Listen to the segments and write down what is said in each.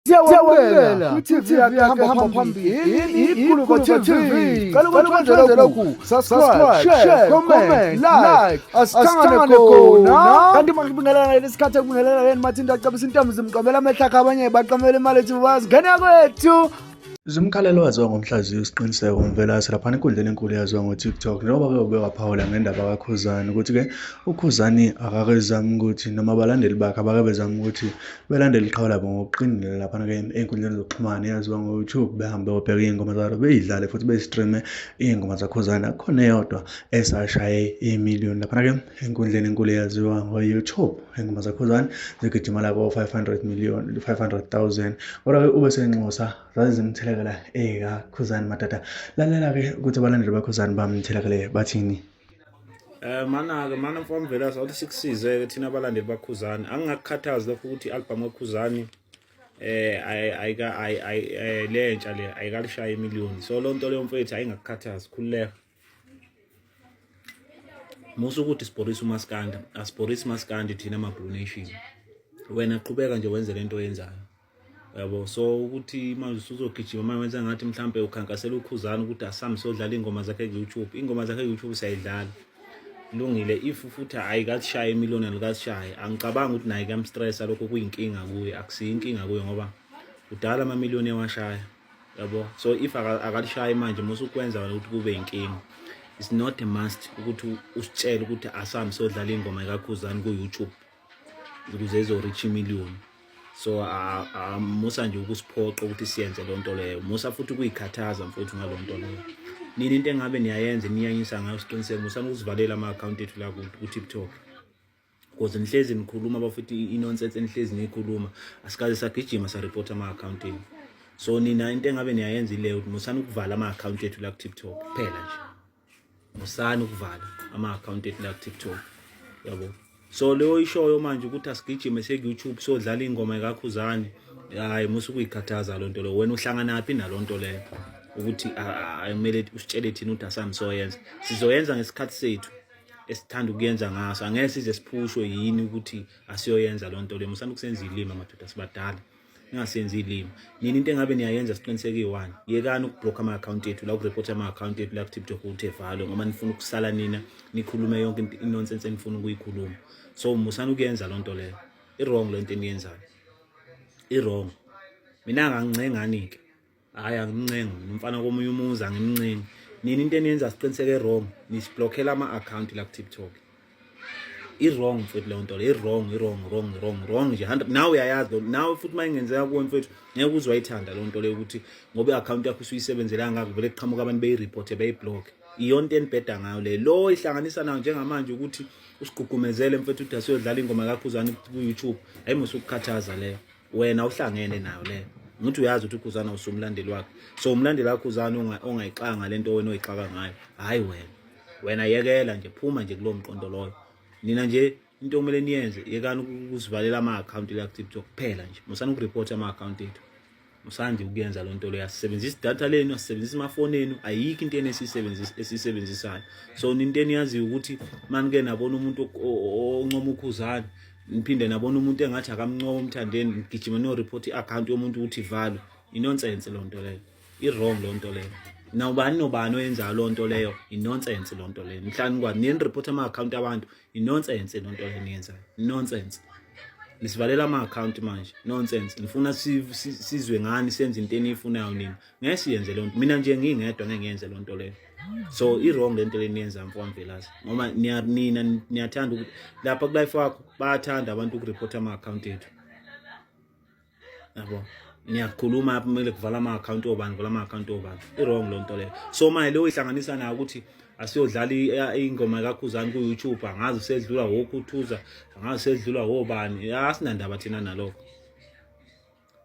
Siyawamukela kwi-TV yakhe hamba phambili iGuluva TV. Cela ukuthi wenze lokhu: subscribe, share, comment, like. Asihlangane khona. Kanti makubingelela ngalesi sikhathi ekubingelela yena Mathinta acabisa intombi zimqamela amehlo akhe, abanye baqamela imali ethi bazingena kwethu. Zimkhalelo waziwa ngomhlaziyi uSiqiniseko Mvelase laphana enkundleni enkulu yaziwa ngo-TikTok, njengoba-ke uke waphawula ngendaba kaKhuzani ukuthi-ke uKhuzani akakezami ukuthi noma abalandeli bakhe abake bezama ukuthi belandele iqhawe labo ngokuqinile laphana-ke ey'nkundleni zokuxhumana eyaziwa ngo-YouTube, behambe beyobheka iy'ngoma zalo, bey'dlale futhi beyistrime iy'ngoma zaKhuzani. Akukhona eyodwa esashaye imiliyoni laphana-ke enkundleni enkulu eyaziwa ngo-YouTube. Iy'ngoma zaKhuzani zigijima la ko-500 million, 500,000, kodwa-ke ube senxusa zazizimthelekela ey'kaKhuzani madada. Lalela-ke ukuthi abalandeli baKhuzani bamthelekele bathini. Mana-ke mana mfowami Mvelase, awuthi sikusize-ke thina abalandeli baKhuzani. Angingakukhathazi lokho ukuthi i-album kaKhuzani ayika lentsha le ayikalishaya imiliyoni. So loo nto leyo mfethu ayingakukhathazi, khululeka. Musa ukuthi sibhorisa umaskandi, asibhorisi maskandi thina ama-Blue Nation. Wena qhubeka nje wenze lento oyenzayo. Yabo, so ukuthi manje usuzogijima manje wenza ngathi mhlambe ukhankasela uKhuzani ukuthi asambe sodlala ingoma zakhe ku-YouTube. Ingoma zakhe ku-YouTube siyayidlala. Lungile, if futhi ayikazishayi imiliyoni, alikazishayi, angicabangi ukuthi naye kuyamstressa lokho, kuyinkinga kuye. Akusiyo inkinga kuye ngoba kudala amamiliyoni ewashaya, yabo. So if akalishayi manje, musa ukwenza wena ukuthi kube inkinga. It's not a must ukuthi usitshele ukuthi asambe sodlala ingoma ekaKhuzani ku-YouTube ukuze izo-reach imiliyoni. So musa nje ukusiphoqa ukuthi siyenze loo nto leyo. Musa futhi ukuyikhathaza mfowethu ngaloo nto leyo. Nini into engabe niyayenza niyanyisa ngayo siqiniseke, musani ukuzivalela ama-akhawunti ethu la ku-TikTok, because nihlezi nikhuluma bafuthi i-nonsense enihlezi niyikhuluma. Asikaze sagijima saripota ama-akhawunti enu. So nina into engabe niyayenza ileyo, ukuthi musani ukuvala ama-akhawunti ethu la ku-TikTok kuphela nje. Musani ukuvala ama-akhawunti ethu la ku-TikTok, yabo. So leyo ishoyo manje ukuthi asigijime seku-YouTube sodlala ingoma ekaKhuzani, hayi, musa ukuyikhathaza loo nto leyo. Wena uhlanganaphi naloo nto leyo ukuthi kumele usitshele thina ukuthi asambe soyenza? Sizoyenza ngesikhathi sethu esithanda ukuyenza ngaso. Angeke size siphushwe yini ukuthi asiyoyenza loo nto leyo. Musani ukusenza ilima madoda, sibadala, ningasenzi ilima nini. Into engabe niyayenza siqiniseke iyi-one: yekani ukublokha ama-akhawunti ethu la, ukuripotha ama-akhawunti ethu la ku-TikTok ukuthi evalwe ngoba nifuna ukusala nina nikhulume yonke i-nonsense enifuna ukuyikhuluma. So musani ukuyenza loo nto leyo, i-wrong le nto eniyenzayo, i-wrong. Mina angangincengani-ke, hhayi, angimncengi mina umfana komunye umuzi, angimncengi. Nini into eniyenza siqiniseke wrong, nisiblokhela ama-akhawunti la ku-TikTok. I-wrong mfethu leyo nto leyo, i-wrong, i-wrong, wrong, wrong, wrong nje 100. Nawe uyayazi lo nawe futhi uma ingenzeka kuwe mfethu, ngeke uze wayithanda leyo nto leyo, ukuthi ngoba i-akhawunti yakho usuyisebenzela kangaka, vele kuqhamuka abantu beyireporte, beyiblock. Iyonto into enibheda ngayo le lo ihlanganisa nayo njengamanje ukuthi usigqugqumezele mfethu ukuthi asiyodlala ingoma kaKhuzani ku-YouTube. Hayi, musa ukukhathaza leyo, wena uhlangene nayo leyo. Ngithi uyazi ukuthi uKhuzani awusumlandeli wakhe, so umlandeli kaKhuzani ongayixanga lento wena oyixaka ngayo. Hhayi, wena yekela nje, phuma nje kulowo mqondo loyo. Nina nje into okumele niyenze, yekani ukuzivalela ama-akhawunti la ku-TikTok kuphela nje. Musani ukuripotha ama-akhawunti ethu, musani nje ukuyenza loo nto leyo. Asisebenzisi idatha lenu, asisebenzisi amafoni enu, ayikho into eni esiyisebenzisayo. So into eniyaziyo ukuthi manike nabona umuntu oncoma uKhuzani, niphinde nabona umuntu engathi akamncoma uMthandeni, nigijima niyoripotha i-akhawunti yomuntu ukuthi ivalwe. I-nonsense loo nto leyo, i-wrong loo nto leyo. Nawubani nobani oyenzayo loo nto leyo, i-nonsense loo nto leyo. Mhlawumbe kwazi niyeniripotha ama-akhawunti abantu, i-nonsense loo nto leyo niyenzayo, nonsense. Nisivalela ama-akhawunti manje, nonsense. Nifuna sizwe ngani, senze into eniyifunayo nina. Ngeke siyenze loo nto. Mina nje ngingedwa ngeke ngiyenze loo nto leyo. So i-wrong le nto le niyenzayo mfowami Mvelase, ngoba nina niyathanda ukuthi lapha ku-life wakho bayathanda abantu ukuripotha ama-akhawunti ethu, yabo. Niyakhuluma apha, kumele kuvala ama-akhawunti obani, kuvala ama-akhawunti obani. I-wrong loo nto leyo. So manje leyo ihlanganisa nayo ukuthi asiyodlala ingoma kaKhuzani ku-YouTube, angazi usedlula wokhuthuza, angazi usedlula wobani. Asinandaba thina nalokho,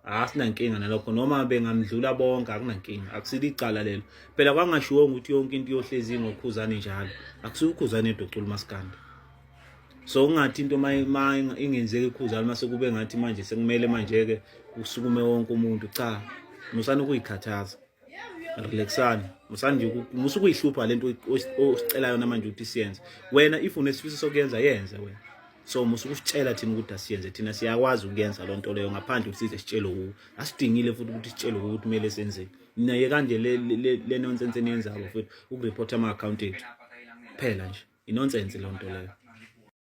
asinankinga nalokho. Noma bengamdlula bonke, akunankinga, akusilo icala lelo phela. Kwangashiwo ukuthi yonke into iyohlezi ngoKhuzani njalo. Akusiyo uKhuzani yedwa ocula umaskandi. So ungathi into ma ingenzeki iKhuzani, mase kube ngathi manje sekumele manje-ke kusukume wonke umuntu. Cha, musani ukuyikhathaza, relaxani, musani nje, musa ukuyihlupha lento osicela yona manje ukuthi siyenze. Wena if unesifiso sokuyenza, yenze wena. So musa ukusitshela thina ukuthi asiyenze, thina siyakwazi ukuyenza loo nto leyo ngaphandle ukuthi size sitshele kuwo. Asidingile futhi ukuthi sitshele ukuthi kumele senzeni. Naye kanje le nonsense eniyenzayo futhi ukuripotha ama-akhawunti ethu kuphela nje, inonsense leyo nto leyo.